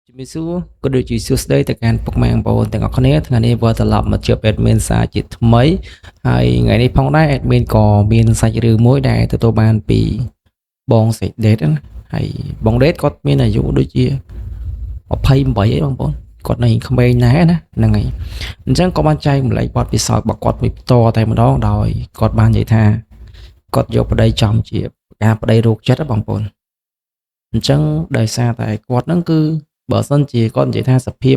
ជំរាបសួរក៏ដូចជាសួស្តីទៅកាន់ពុកម៉ែបងប្អូនទាំងអស់គ្នាថ្ងៃនេះវិលត្រឡប់មកជួប admin សាជាថ្មីហើយថ្ងៃនេះផងដែរ admin ក៏មានសាច់រឿងមួយដែលទទួលបានពីបងសេដេតណាហើយបងដេតគាត់មានអាយុដូចជា28អីបងប្អូនគាត់នៅក្មេងណាស់ណាហ្នឹងហើយអញ្ចឹងក៏បានចែកម្លែកបទពិសោធន៍របស់គាត់មួយផ្ទាល់តែម្ដងដោយគាត់បាននិយាយថាគាត់យកប្តីចំជាការប្តីរោគចិត្តណាបងប្អូនអញ្ចឹងដោយសារតែគាត់ហ្នឹងគឺ បើសិនជាគាត់និយាយថាសភាព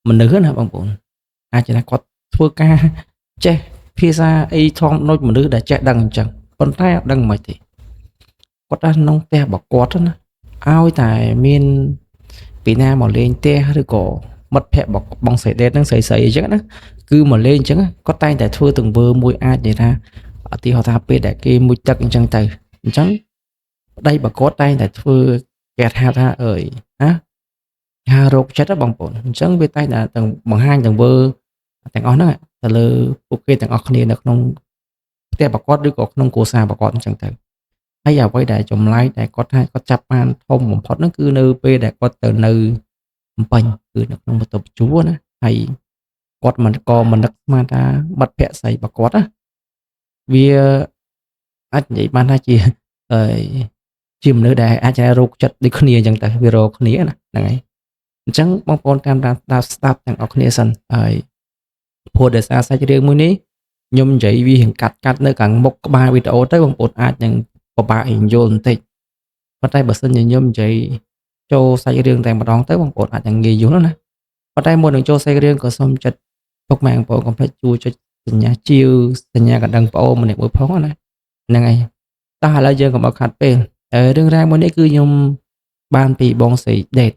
មនុស្សណាបងប្អូនអាចថាគាត់ធ្វើការចេះភាសាអីធំដូចមនុស្សដែលចេះដឹងអញ្ចឹងប៉ុន្តែអត់ដឹងមិនទេគាត់ថាក្នុងផ្ទះរបស់គាត់ណាឲ្យតែមានពីណាមកលេងផ្ទះឬក៏មិត្តភ័ក្តិរបស់បងស្រីដេតហ្នឹងស្រីស្រីអញ្ចឹងណាគឺមកលេងអញ្ចឹងគាត់តែងតែធ្វើទង្វើមួយអាចនិយាយថាឧទាហរណ៍ថាពេលដែលគេមុជទឹកអញ្ចឹងទៅអញ្ចឹងប្តីរបស់គាត់តែងតែធ្វើគេថាថាអើយណា ហារោគចិត្តណាបងប្អូនអញ្ចឹងវាតែងតែទាំងបង្ហាញទង្វើទាំងអស់ហ្នឹងទៅលើពួកគេទាំងអស់គ្នានៅក្នុងផ្ទះប្រកបឬក៏ក្នុងគ្រួសារប្រកបអញ្ចឹងទៅហើយអ្វីដែលចម្លែកដែលគាត់ថាគាត់ចាប់បានធំបំផុតហ្នឹងគឺនៅពេលដែលគាត់ទៅនៅភ្នំពេញគឺនៅក្នុងបន្ទប់ជួលណាហើយគាត់មិនក៏មិននឹកស្មានថាមិត្តភក្តិស្រីរបស់គាត់ណាវាអាចនិយាយបានថាជាអឺជាមនុស្សដែលអាចរោគចិត្តដូចគ្នាអញ្ចឹងទៅវារកគ្នាណាហ្នឹងហើយ អញ្ចឹងបងប្អូនតាមដានស្ដាប់ស្ដាប់ទាំងអស់គ្នាសិនហើយព្រោះដោយសារសាច់រឿងមួយនេះខ្ញុំនិយាយវារៀងកាត់កាត់នៅខាងមុខក្បាលវីដេអូទៅបងប្អូនអាចនឹងពិបាករៀងយល់បន្តិចប៉ុន្តែបើសិនជាខ្ញុំនិយាយចូលសាច់រឿងតែម្ដងទៅបងប្អូនអាចនឹងងាយយល់ណាប៉ុន្តែមុននឹងចូលសាច់រឿងក៏សូមចិត្តពុកម៉ែបងប្អូនកុំភ្លេចជួយចុចសញ្ញាជាវសញ្ញាកណ្ដឹងប្អូនម្នាក់មួយផងណាហ្នឹងហើយតោះឥឡូវយើងកុំឲ្យខាត់ពេលរឿងរ៉ាវមួយនេះគឺខ្ញុំបានពីបងស្រីដេត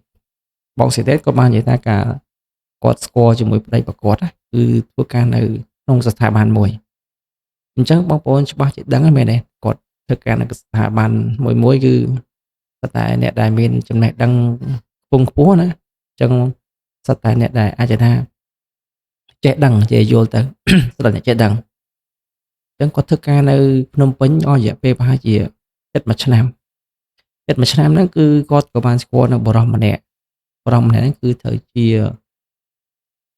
បងសេដេតក៏បាននិយាយថាការគាត់ស្គាល់ជាមួយប្តីរបស់គាត់ណាគឺធ្វើការនៅក្នុងស្ថាប័នមួយអញ្ចឹងបងប្អូនច្បាស់ជាដឹងហើយមែនទេគាត់ធ្វើការនៅស្ថាប័នមួយមួយគឺសុទ្ធតែអ្នកដែលមានចំណេះដឹងខ្ពង់ខ្ពស់ណាអញ្ចឹងសុទ្ធតែអ្នកដែលអាចថាចេះដឹងចេះយល់ទៅ សុទ្ធតែអ្នកចេះដឹងអញ្ចឹងគាត់ធ្វើការនៅភ្នំពេញអស់រយៈពេលប្រហែលជាជិត1ឆ្នាំជិត1ឆ្នាំហ្នឹងគឺគាត់ក៏បានស្គាល់នៅបុរសម្នាក់ ប្រុសម្នាក់ហ្នឹងគឺត្រូវជា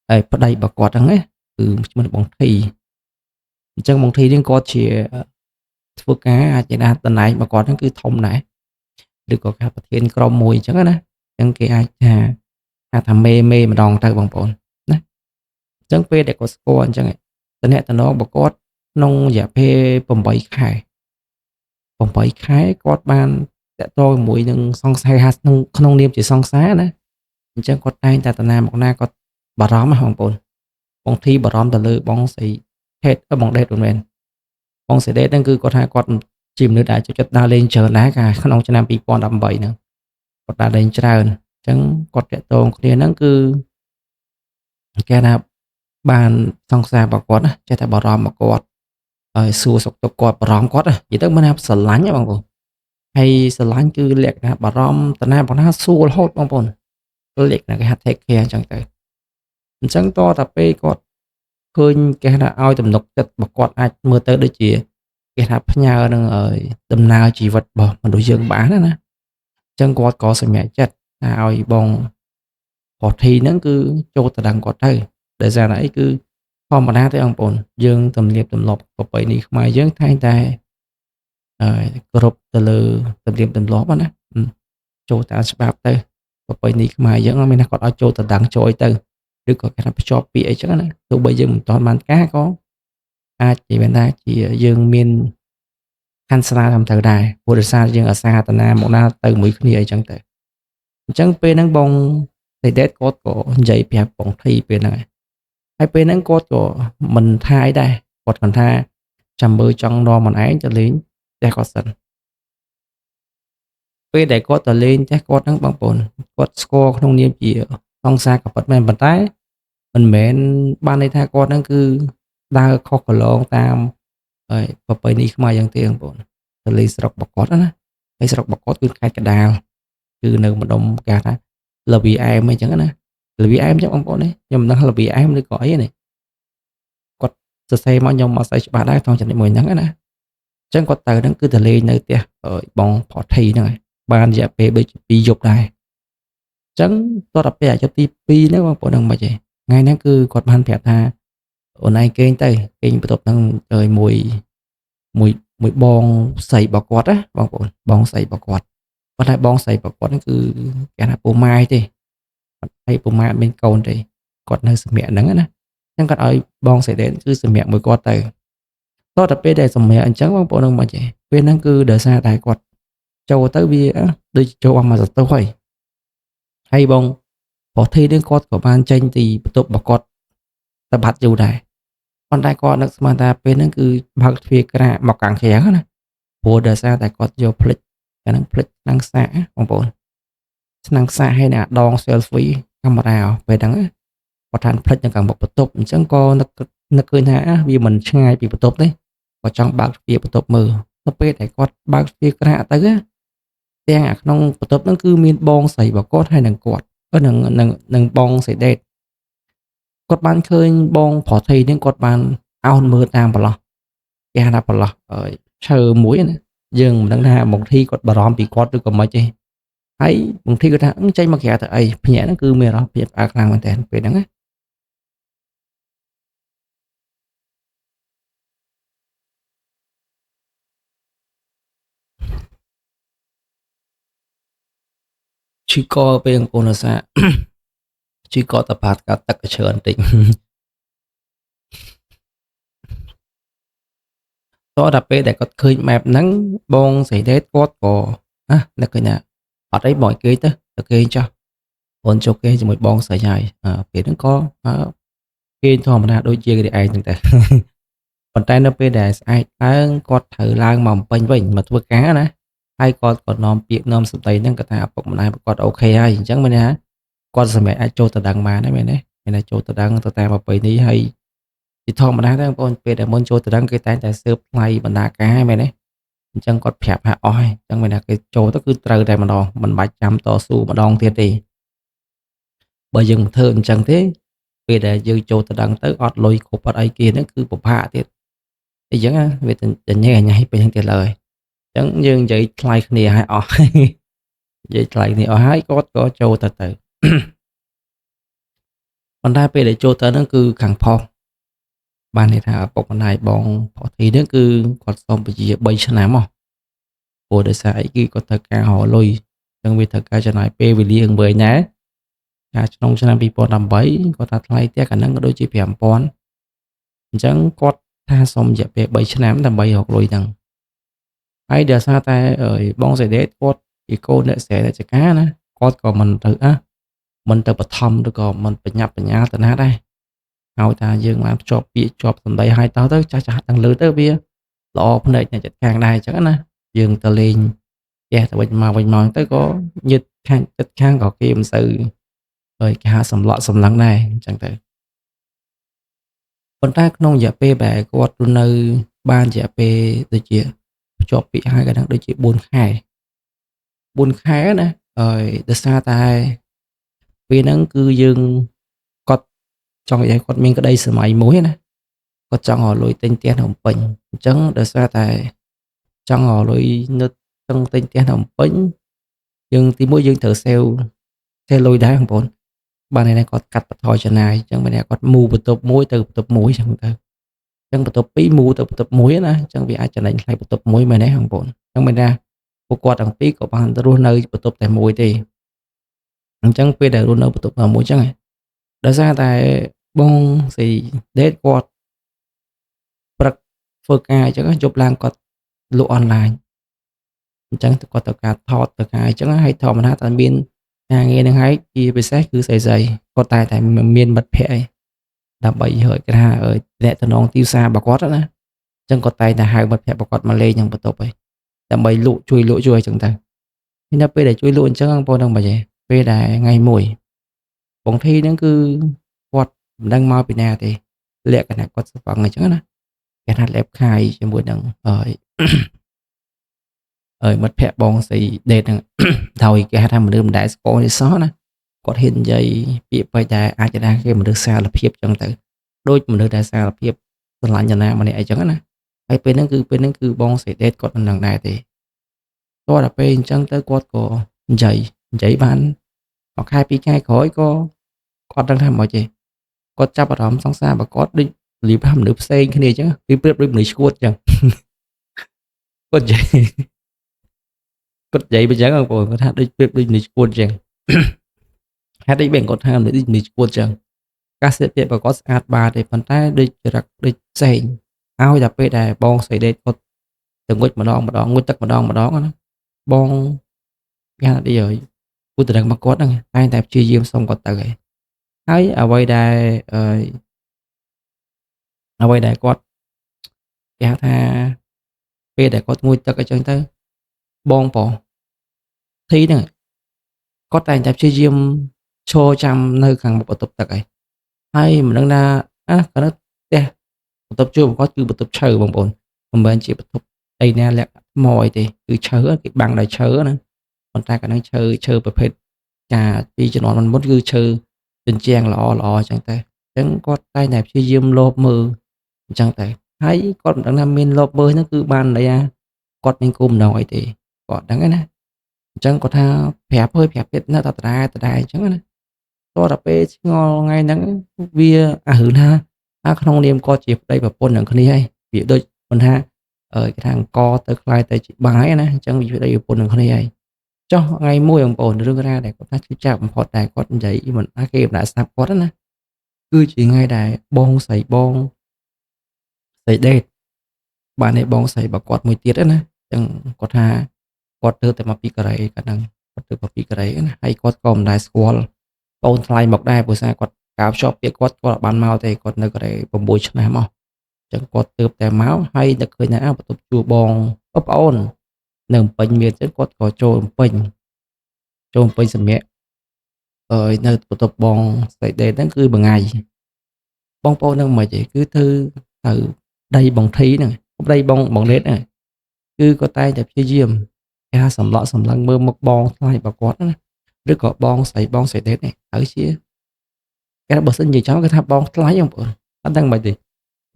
ហើយប្តីរបស់គាត់ហ្នឹងណាគឺឈ្មោះបងធីអញ្ចឹងបងធីនេះគាត់ជាធ្វើការអាចជាថាតំណែងរបស់គាត់ហ្នឹងគឺធំដែរឬក៏ការប្រធានក្រុមមួយអញ្ចឹងណាអញ្ចឹងគេអាចថាហៅថាមេមេម្ដងទៅបងប្អូនណាអញ្ចឹងពេលដែលគាត់ស្គាល់អញ្ចឹងតំណែងតំណងរបស់គាត់ក្នុងរយៈពេល8ខែ8ខែគាត់បានតាក់ទងជាមួយនឹងសង្សារក្នុងក្នុងនាមជាសង្សារណា អញ្ចឹងគាត់តែងតែតាណាមកណាគាត់បារម្ភណាបងប្អូនបងធីបារម្ភទៅលើបងស្រីហេតបងដេតមិនមែនបងស្រីដេតហ្នឹងគឺគាត់ថាគាត់ជាមនុស្សដែលចូលចិត្តដើរលេងច្រើនដែរកាលក្នុងឆ្នាំ2018ហ្នឹងគាត់ដើរលេងច្រើនអញ្ចឹងគាត់តាក់ទងគ្នាហ្នឹងគឺគេថាបានសង្សាររបស់គាត់ណាចេះតែបារម្ភមកគាត់ហើយសួរសុខទុក្ខគាត់បារម្ភគាត់ណានិយាយទៅមិនថាស្រឡាញ់ណាបងប្អូនហើយស្រឡាញ់គឺលក្ខណៈបារម្ភតាណាបងណាសួររហូតបងប្អូន លក្ខណៈគេហៅ take care អញ្ចឹងទៅអញ្ចឹងតតែពេលគាត់ឃើញគេថាឲ្យទំនុកចិត្តរបស់គាត់អាចមើលទៅដូចជាគេថាផ្ញើនឹងឲ្យដំណើរជីវិតរបស់មនុស្សយើងបានណាណាអញ្ចឹងគាត់ក៏សម្រេចចិត្តថាឲ្យបងប្រុសធីហ្នឹងគឺចូលទៅដឹងគាត់ទៅដោយសារតែអីគឺធម្មតាទេបងប្អូនយើងទំនៀមទម្លាប់ប្រពៃណីខ្មែរយើងតែងតែអឺគោរពទៅលើទំនៀមទម្លាប់ណាចូលតាមច្បាប់ទៅ ប្រពៃណីខ្មែរយើងមានថាគាត់ឲ្យចូលទៅដឹងចូលអីទៅឬក៏គេថាភ្ជាប់ពាក្យអីចឹងណាទោះបីយើងមិនទាន់បានការក៏អាចនិយាយបានថាជាយើងមានខាន់ស្នាតាមត្រូវដែរព្រោះដោយសារយើងអាសាតាណាមកណាទៅមួយគ្នាអីចឹងទៅអញ្ចឹងពេលហ្នឹងបងតេដេតគាត់ក៏និយាយប្រាប់បងធីពេលហ្នឹងហើយពេលហ្នឹងគាត់ក៏មិនថាអីដែរគាត់គាត់ថាចាំមើលចង់នាំម្នាក់ឯងទៅលេងផ្ទះគាត់សិនពេលដែលគាត់ទៅលេងផ្ទះគាត់ហ្នឹងបងប្អូនគាត់ស្គាល់ក្នុងនាមជាសង្សារក៏ពិតមែនប៉ុន្តែមិនមែនបានន័យថាគាត់ហ្នឹងគឺដើរខុសកន្លងតាមហើយប្រពៃណីខ្មែរយ៉ាងទេបងប្អូនទៅលេងស្រុកបកត់ណាហើយស្រុកបកត់គឺខេត្តកដាលគឺនៅម្ដុំគេថាលវីអែមអីចឹងណាលវីអែមចឹងបងប្អូននេះខ្ញុំមិនដឹងលវីអែមឬក៏អីនេះគាត់សរសេរមកខ្ញុំអត់ស្អីច្បាស់ដែរត្រង់ចំណុចមួយហ្នឹងណាអញ្ចឹងគាត់ទៅហ្នឹងគឺទៅលេងនៅផ្ទះបងផធីហ្នឹងហើយបានរយៈពេលដូចជា2យប់ដែរ ចឹងតោះដល់ពេលអាយុទី2ហ្នឹងបងប្អូនដឹងមិនទេថ្ងៃហ្នឹងគឺគាត់បានប្រាប់ថាអូនឯងគេងទៅគេងបន្ទប់ហ្នឹងទៅមួយមួយមួយបងស្រីរបស់គាត់ណាបងប្អូនបងស្រីរបស់គាត់ប៉ុន្តែបងស្រីរបស់គាត់ហ្នឹងគឺគេថាពូម៉ាយទេហើយពូម៉ាយអត់មានកូនទេគាត់នៅសម្រាប់ហ្នឹងណាអញ្ចឹងគាត់ឲ្យបងស្រីដេនគឺសម្រាប់មួយគាត់ទៅតោះតែពេលដែលសម្រាប់អញ្ចឹងបងប្អូននឹងមិនទេពេលហ្នឹងគឺដោយសារតែគាត់ចូលទៅវាដូចចូលអស់មកសន្ទុះហើយហើយបងប្រុសធីនេះគាត់ក៏បានចេញពីបន្ទប់របស់គាត់ទៅបាត់យូរដែរប៉ុន្តែគាត់នឹកស្មានថាពេលហ្នឹងគឺបើកទ្វារក្រាកមកខាងក្រៅណាព្រោះដោយសារតែគាត់យកភ្លេចអាហ្នឹងភ្លេចឆ្នាំងសាកបងប្អូនឆ្នាំងសាកហើយនឹងអាដង selfie កាមេរ៉ាពេលហ្នឹងគាត់ថាភ្លេចនៅខាងមុខបន្ទប់អញ្ចឹងក៏នឹកនឹកឃើញថាវាមិនឆ្ងាយពីបន្ទប់ទេគាត់ចង់បើកទ្វារបន្ទប់មើលនៅពេលដែលគាត់បើកទ្វារក្រាកទៅទាំងអាក្នុងបន្ទប់ហ្នឹងគឺមានបងស្រីរបស់គាត់ហើយនឹងគាត់នឹងនឹងនឹងបងស្រីដេតគាត់បានឃើញបងប្រុសធីហ្នឹងគាត់បានអោនមើលតាមប្រឡោះគេហៅថាប្រឡោះឈើមួយណាយើងមិនដឹងថាបងធីគាត់បារម្ភពីគាត់ឬក៏មិនទេហើយបងធីគាត់ថាចេញមកក្រៅទៅអីភ្ញាក់ហ្នឹងគឺមានអារម្មណ៍ភ្ញាក់ផ្អើលខ្លាំងមែនតើពេលហ្នឹងណាឈឺកពេលអង្គនសាឈឺកតផាតកាទឹកក៏ច្រើនតិចតោះដល់ពេលដែលគាត់ឃើញបែបហ្នឹងបងស្រីដេតគាត់ក៏ណានឹកឃើញថាអត់អីបងឲ្យគេទៅទៅគេចោះអូនចូលគេជាមួយបងស្រីហើយពេលហ្នឹងក៏គេធម្មតាដូចជាគេឯងហ្នឹងទៅប៉ុន្តែនៅពេលដែលស្អែកឡើងគាត់ត្រូវឡើងមកបំពេញវិញមកធ្វើការណាហើយគាត់ក៏នាំពាក្យនាំសម្ដីហ្នឹងគាត់ថាឪពុកម្ដាយគាត់អូខេហើយអញ្ចឹងមានន័យថាគាត់សម្រាប់អាចចូលទៅដឹងបានហើយមែនទេមានតែចូលទៅដឹងទៅតាមប្រពៃណីហើយជាធម្មតាដែរបងប្អូនពេលដែលមុនចូលទៅដឹងគេតែងតែស៊ើបថ្លៃបណ្ដាការហ្នឹងមែនទេអញ្ចឹងគាត់ប្រាប់ថាអស់ហើយអញ្ចឹងមានថាគេចូលទៅគឺត្រូវតែម្ដងមិនបាច់ចាំតស៊ូម្ដងទៀតទេបើយើងមិនធ្វើអញ្ចឹងទេពេលដែលយើងចូលទៅដឹងទៅអត់លុយគ្រប់អត់អីគេហ្នឹងគឺពិបាកទៀតអញ្ចឹងវាទៅញ៉ៃញ៉ៃពេញហ្នឹងទៀតឡើយអញ្ចឹងយើងនិយាយថ្លៃគ្នាឲ្យអស់និយាយថ្លៃគ្នាអស់ហើយគាត់ក៏ចូលទៅទៅប៉ុន្តែពេលដែលចូលទៅហ្នឹងគឺខាងផុសបានន័យថាឪពុកម្ដាយបងប្រុសធីហ្នឹងគឺគាត់សុំពជា3ឆ្នាំមកព្រោះដោយសារអីគឺគាត់ត្រូវការរកលុយអញ្ចឹងវាត្រូវការចំណាយពេលវេលាអង្វែងដែរកាលក្នុងឆ្នាំ2018គាត់ថាថ្លៃផ្ទះកាលហ្នឹងក៏ដូចជា5000អញ្ចឹងគាត់ថាសុំរយៈពេល3ឆ្នាំដើម្បីរកលុយហ្នឹងហើយដោយសារតែបងសេដេតគាត់ជាកូនអ្នកស្រែអ្នកចការណាគាត់ក៏មិនទៅមិនទៅបឋមឬក៏មិនបញ្ញាប់បញ្ញាទៅណាដែរហើយថាយើងបានភ្ជាប់ពាក្យជាប់សម្ដីឲ្យតោះទៅចាស់ចាស់ទាំងលើទៅវាល្អភ្នែកអ្នកចិត្តខាងដែរអញ្ចឹងណាយើងទៅលេងផ្ទះទៅវិញមកវិញមកទៅក៏ញឹកខាងចិត្តខាងក៏គេមិនសូវហើយគេហៅសម្លក់សម្លឹងដែរអញ្ចឹងទៅប៉ុន្តែក្នុងរយៈពេលដែលគាត់រស់នៅបានរយៈពេលដូចជាភ្ជាប់ពាក្យហើយក៏នឹងដូចជា4ខែ4ខែណាហើយដោយសារតែពេលហ្នឹងគឺយើងគាត់ចង់និយាយគាត់មានក្តីសម័យមួយណាគាត់ចង់រកលុយទិញផ្ទះនៅភ្នំពេញអញ្ចឹងដោយសារតែចង់រកលុយនៅចង់ទិញផ្ទះនៅភ្នំពេញយើងទីមួយយើងត្រូវសេវសេលុយដែរបងប្អូនបានន័យថាគាត់កាត់បន្ថយចំណាយអញ្ចឹងមានន័យគាត់មូបន្ទប់មួយទៅបន្ទប់មួយអញ្ចឹងទៅអញ្ចឹងបន្ទប់ពីរមូទៅបន្ទប់មួយណាអញ្ចឹងវាអាចចំណេញថ្លៃបន្ទប់មួយមែនទេបងប្អូនអញ្ចឹងមានថាពួកគាត់ទាំងពីរក៏បានរស់នៅបន្ទប់តែមួយទេអញ្ចឹងពេលដែលរស់នៅបន្ទប់តែមួយអញ្ចឹងដោយសារតែបងស្រីដេតគាត់ព្រឹកធ្វើការអញ្ចឹងយប់ឡើងគាត់លក់អនឡាញអញ្ចឹងគាត់ត្រូវការថតត្រូវការអញ្ចឹងហើយធម្មតាតែមានការងារនឹងហើយជាពិសេសគឺស្រីស្រីគាត់តែតែមានមិត្តភ័ក្តិឯងដើម្បីហើយគេថាអ្នកតំណងទីផ្សាររបស់គាត់ណាអញ្ចឹងគាត់តែតែហៅមិត្តភ័ក្តិរបស់គាត់មកលេងក្នុងបន្ទប់ឯងដើម្បីលក់ជួយលក់ជួយអញ្ចឹងទៅហើយនៅពេលដែលជួយលក់អញ្ចឹងបងប្អូនដឹងបាច់ទេពេលដែលថ្ងៃមួយបងធីហ្នឹងគឺគាត់មិនដឹងមកពីណាទេលក្ខណៈគាត់ស្វឹងអញ្ចឹងណាគេថាលែបខាយជាមួយនឹងហើយហើយមិត្តភ័ក្តិបងស្រីដេតហ្នឹងដោយគេហៅថាមនុស្សមិនដែលស្គាល់នេះសោះណាគាត់ហ៊ាននិយាយពាក្យពេចន៍ដែលអាចថាគេមនុស្សសារភាពចឹងទៅដូចមនុស្សដែលសារភាពស្រឡាញ់នរណាម្នាក់អីចឹងណាហើយពេលហ្នឹងគឺបងស្រីដេតគាត់មិនដឹងដែរទេតោះដល់ពេលអញ្ចឹងទៅគាត់ក៏និយាយបាន មួយខែពីរខែក្រោយក៏គាត់ដឹងថាមិនទេគាត់ចាប់អារម្មណ៍សង្សាររបស់គាត់ដូចលីបថាមនុស្សផ្សេងគ្នាអញ្ចឹងវាប្រៀបដូចមនុស្សឈួតអញ្ចឹងគាត់និយាយគាត់និយាយអញ្ចឹងបងប្អូនគាត់ថាដូចប្រៀបដូចមនុស្សឈួតអញ្ចឹងហេតុអីបែរគាត់ថាមនុស្សដូចមនុស្សឈួតអញ្ចឹងការស្លៀកពាក់របស់គាត់ស្អាតបាតទេប៉ុន្តែដូចចរិតដូចផ្សេងឲ្យតែពេលដែលបងស្រីដេតគាត់ទៅងុចម្ដងម្ដងងុចទឹកម្ដងម្ដងណាបងគេថាដូចហើយគូតរឹងមកគាត់ហ្នឹងតែតែព្យាយាមសុំគាត់ទៅហើយហើយអ្វីដែលអឺអ្វីដែលគាត់គេហៅថាពេលដែលគាត់ងូតទឹកអញ្ចឹងទៅបងប្រុសធីហ្នឹងគាត់តែងតែព្យាយាមឈរចាំនៅខាងមុខបន្ទប់ទឹកហើយហើយមិនដឹងថាអាគាត់ផ្ទះបន្ទប់ជួលរបស់គាត់គឺបន្ទប់ឈើបងប្អូនមិនមែនជាបន្ទប់អីណាលក្ខថ្មអីទេគឺឈើគេបាំងដោយឈើណាប៉ុន្តែកាលហ្នឹងឈើឈើប្រភេទកាពីជំនាន់មុនគឺឈើជញ្ជាំងល្អល្អអញ្ចឹងទៅអញ្ចឹងគាត់តែងតែព្យាយាមលបមើលអញ្ចឹងទៅហើយគាត់មិនដឹងថាមានលបមើលហ្នឹងគឺបានន័យថាគាត់មានគោលបំណងអីទេគាត់ដឹងណាអញ្ចឹងគាត់ថាប្រាប់ហើយប្រាប់ទៀតនៅតែដដែលដដែលអញ្ចឹងណាតោះដល់ពេលឆ្ងល់ថ្ងៃហ្នឹងវាអារឿងថាអាក្នុងនាមគាត់ជាប្តីប្រពន្ធនឹងគ្នាហើយវាដូចមិនថាគេថាអង្គទៅខ្លាយទៅជាបាយណាអញ្ចឹងវាប្តីប្រពន្ធនឹងគ្នាហើយចុះថ្ងៃមួយបងប្អូនរឿងរ៉ាវដែលគាត់ថាឈឺចាប់បំផុតតែគាត់និយាយមិនអាចគេមិនដាក់ស្ដាប់គាត់ណាគឺជាថ្ងៃដែលបងស្រីបងស្រីដេតបានឯបងស្រីរបស់គាត់មួយទៀតណាអញ្ចឹងគាត់ថាគាត់ទៅតែមកពីកូរ៉េគាត់ហ្នឹងគាត់ទៅមកពីកូរ៉េណាហើយគាត់ក៏មិនដែលស្គាល់បងថ្លៃមកដែរព្រោះសារគាត់កាលភ្ជាប់ពាក្យគាត់គាត់អត់បានមកទេគាត់នៅកូរ៉េ6ឆ្នាំមកអញ្ចឹងគាត់ទើបតែមកហើយនឹកឃើញថាបន្ទប់ជួបងប្អូននៅភ្នំពេញមានអញ្ចឹងគាត់ក៏ចូលភ្នំពេញចូលភ្នំពេញសម្រាប់អើយនៅបន្ទប់បងស្រីដេតហ្នឹងគឺមួយថ្ងៃបងប្អូននឹងមិនទេគឺធ្វើទៅដីបងធីហ្នឹងប្តីបងបងដេតហ្នឹងគឺគាត់តែងតែព្យាយាមគេថាសម្លក់សម្លឹងមើលមុខបងថ្លៃរបស់គាត់ណាឬក៏បងស្រីបងស្រីដេតនេះហើយជាគេថាបើសិននិយាយចំគេថាបងថ្លៃបងប្អូនអត់ដឹងមិនទេ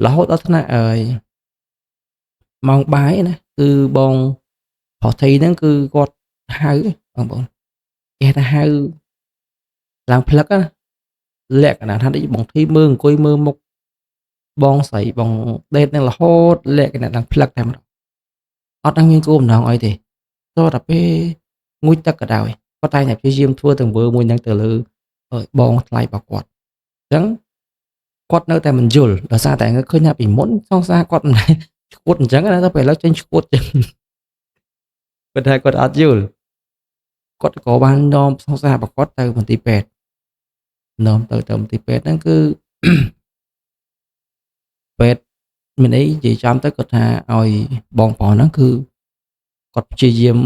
រហូតដល់ថ្នាក់អើយម៉ោងបាយណាគឺបងប្រុសធីហ្នឹងគឺគាត់ហៅបងប្អូនគេថាហៅឡើងផ្លឹកណាលក្ខណៈថាដូចបងធីមើលអង្គុយមើលមុខបងស្រីបងដេតនឹងរហូតលក្ខណៈឡើងផ្លឹកតែម្ដងអត់ដឹងមានគោលបំណងអីទេតោះតែពេលងូតទឹកក៏ដោយគាត់តែងតែព្យាយាមធ្វើទង្វើមួយហ្នឹងទៅលើបងថ្លៃរបស់គាត់អញ្ចឹងគាត់នៅតែមិនយល់ដោយសារតែឃើញថាពីមុនសង្សារគាត់មិនដែរឈួតអញ្ចឹងណាទៅពេលឥឡូវចេញឈួតចឹងគាត់ថាគាត់អត់យល់គាត់ក៏បាននាំសង្សាររបស់គាត់ទៅមន្ទីរពេទ្យនាំទៅទៅមន្ទីរពេទ្យហ្នឹងគឺពេទ្យមានអីនិយាយចំទៅគាត់ថាឲ្យបងប្រុសហ្នឹងគឺគាត់ព្យាយាម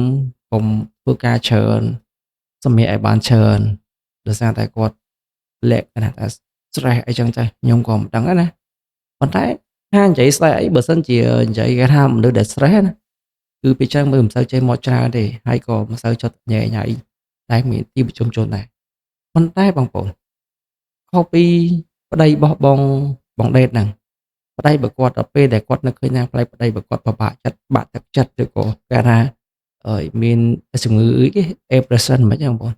កុំធ្វើការច្រើនសម្រាប់ឲ្យបានច្រើនដោយសារតែគាត់លក្ខណៈថា stress អីចឹងទៅខ្ញុំក៏មិនដឹងដែរណាប៉ុន្តែថានិយាយ stress អីបើសិនជានិយាយគេថាមនុស្សដែល stress ណាគឺពេលចឹងមើលមិនសូវចេះមកច្រើនទេហើយក៏មិនសូវចិត្តញ៉ែញ៉ៃតែមានទីប្រជុំជនដែរប៉ុន្តែបងប្អូនខុសពីប្តីរបស់បងបងដេតហ្នឹងប្តីបើគាត់ដល់ពេលដែលគាត់នៅឃើញថាប្តីប្តីបើគាត់ពិបាកចិត្តបាក់ទឹកចិត្តឬក៏គេថាអើយមានជំងឺអីគេ depression មិនហ្នឹងបងប្អូន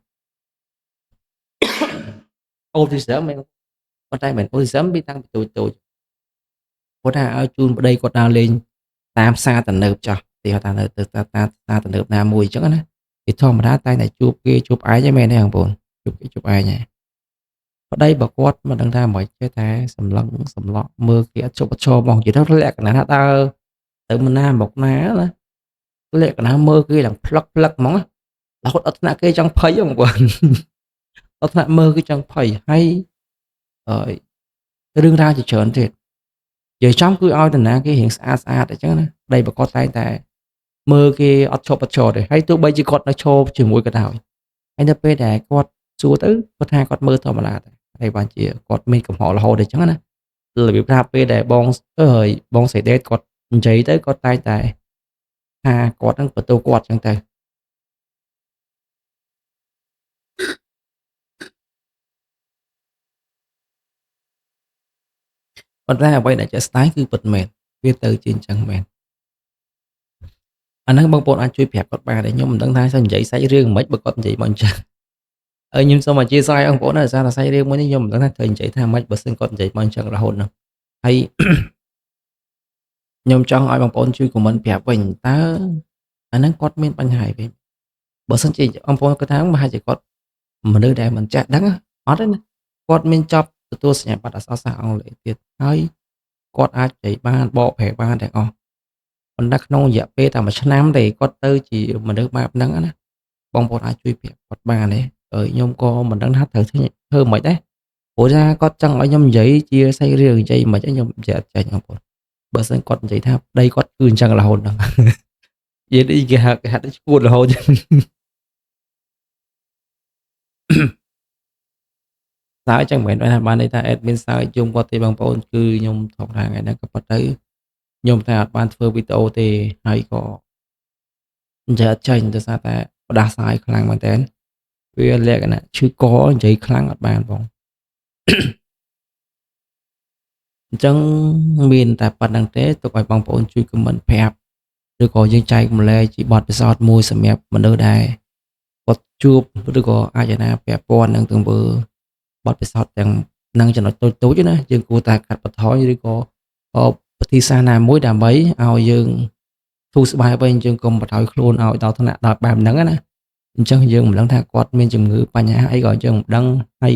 autism មែនប៉ុន្តែមិន autism ពីតាំងពីតូចតូចគាត់ថាឲ្យជូនប្តីគាត់ដើរលេងតាមផ្សារទំនើបចោះទីហៅថានៅទៅតាមផ្សារទំនើបណាមួយអញ្ចឹងណាពីធម្មតាតែតែជួបគេជួបឯងហ្នឹងមែនទេបងប្អូនជួបគេជួបឯងហ្នឹងប្តីបើគាត់មិនដឹងថាមិនចេះតែសម្លឹងសម្លក់មើលគេអត់ជប់អត់ឈរហ្មងនិយាយទៅលក្ខណៈថាដើរទៅមិនណាមកណាណាលក្ខណៈមើលគេឡើងផ្លឹកផ្លឹកហ្មងរហូតដល់ថ្នាក់គេចង់ភ័យបងប្អូនដល់ថ្នាក់មើលគេចង់ភ័យហើយអឺរឿងរ៉ាវជាច្រើនទៀតនិយាយចំគឺឲ្យតំណាគេរៀងស្អាតស្អាតអញ្ចឹងណាប្តីបើគាត់តែងតែមើលគេអត់ឈប់អត់ឈរទេហើយទោះបីជាគាត់នៅឈរជាមួយក៏ដោយហើយនៅពេលដែលគាត់សួរទៅគាត់ថាគាត់មើលធម្មតាតែហើយបានជាគាត់មានកំហុសរហូតអញ្ចឹងណារបៀបថាពេលដែលបងអើយបងស្រីដេតគាត់និយាយទៅគាត់តែងតែថាគាត់នឹងបន្ទោគាត់អញ្ចឹងទៅប៉ុន្តែអ្វីដែលជាក់ស្ដែងគឺពិតមែនវាទៅជាអញ្ចឹងមែនអាហ្នឹងបងប្អូនអាចជួយប្រាប់គាត់បានដែរខ្ញុំមិនដឹងថាសិននិយាយសាច់រឿងមិនបើគាត់និយាយមកអញ្ចឹង ហើយខ្ញុំសូមអធ្យាស្រ័យបងប្អូនដែរដោយសារតែសាច់រឿងមួយនេះខ្ញុំមិនដឹងថាត្រូវនិយាយថាម៉េចបើសិនគាត់និយាយមកអញ្ចឹងរហូតនោះហើយ ខ្ញុំចង់ឲ្យបងប្អូនជួយ comment ប្រាប់វិញតើអាហ្នឹងគាត់មានបញ្ហាអីវិញបើសិនជាបងប្អូនគិតថាប្រហែលជាគាត់មនុស្សដែលមិនចេះដឹងអត់ទេណាគាត់មានចប់ទទួលសញ្ញាបត្រអក្សរសាស្ត្រអង់គ្លេសទៀតហើយគាត់អាចនិយាយបានបកប្រែបានទាំងអស់ប៉ុន្តែក្នុងរយៈពេលតែមួយឆ្នាំទេគាត់ទៅជាមនុស្សបែបហ្នឹងណាបងប្អូនអាចជួយប្រាប់គាត់បានទេហើយខ្ញុំក៏មិនដឹងថាត្រូវធ្វើមិនដែរព្រោះថាគាត់ចង់ឲ្យខ្ញុំនិយាយជាសាច់រឿងនិយាយមិនខ្ញុំនិយាយអត់ចេញបងប្អូនបើសិនគាត់និយាយថាប្តីគាត់គឺអញ្ចឹងរហូតហ្នឹងនិយាយដូចគេហៅគេហាត់ឈួតរហូតចឹងសើចចឹងមិនមែនថាបានន័យថា admin សើចយំគាត់ទេបងប្អូនគឺខ្ញុំថតថាថ្ងៃហ្នឹងក៏ប៉ុន្តែខ្ញុំតែអត់បានធ្វើវីដេអូទេហើយក៏និយាយអត់ចេញដោយសារតែផ្ដាសាយខ្លាំងមែនតើវាលក្ខណៈឈឺកនិយាយខ្លាំងអត់បានបងអញ្ចឹងមានតែប៉ុណ្្នឹងទេទុកឲ្យបងប្អូនជួយ comment ប្រាប់ឬក៏យើងចែកម្លែកជាបទពិសោធន៍មួយសម្រាប់មនុស្សដែលគាត់ជួបឬក៏អាចណាពាក់ព័ន្ធនឹងទង្វើបទពិសោធន៍ទាំងនឹងចំណុចតូចៗណាយើងគួរតែកាត់បន្ថយឬក៏វិធីសាស្ត្រណាមួយដើម្បីឲ្យយើងធូរស្បើយវិញយើងកុំបណ្ដោយខ្លួនឲ្យដល់ថ្នាក់ដល់បែបហ្នឹងណាអញ្ចឹងយើងមិនដឹងថាគាត់មានជំងឺបញ្ហាអីក៏យើងមិនដឹងហើយ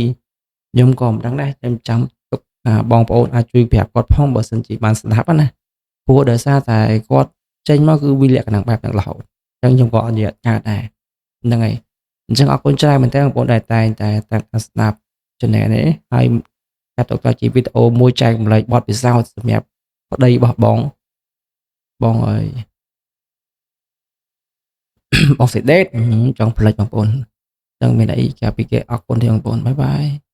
ខ្ញុំក៏មិនដឹងដែរខ្ញុំចាំទុកថាបងប្អូនអាចជួយប្រាប់គាត់ផងបើសិនជាបានស្ដាប់ណាព្រោះដោយសារតែគាត់ចេញមកគឺវាលក្ខណៈបែបហ្នឹងរហូតអញ្ចឹងខ្ញុំក៏អត់និយាយកើតដែរហ្នឹងហើយអញ្ចឹងអរគុណច្រើនមែនទែនបងប្អូនដែលតែងតែតាមស្ដាប់ channel នេះហើយកាត់ទុកថាជាវីដេអូមួយចែកម្លែកបទពិសោធន៍សម្រាប់ប្តីរបស់បងបងអើយបងសេដេតចង់ផ្លេចបងប្អូនអញ្ចឹងមានអីកាពីគេអរគុណទេបងប្អូន bye bye.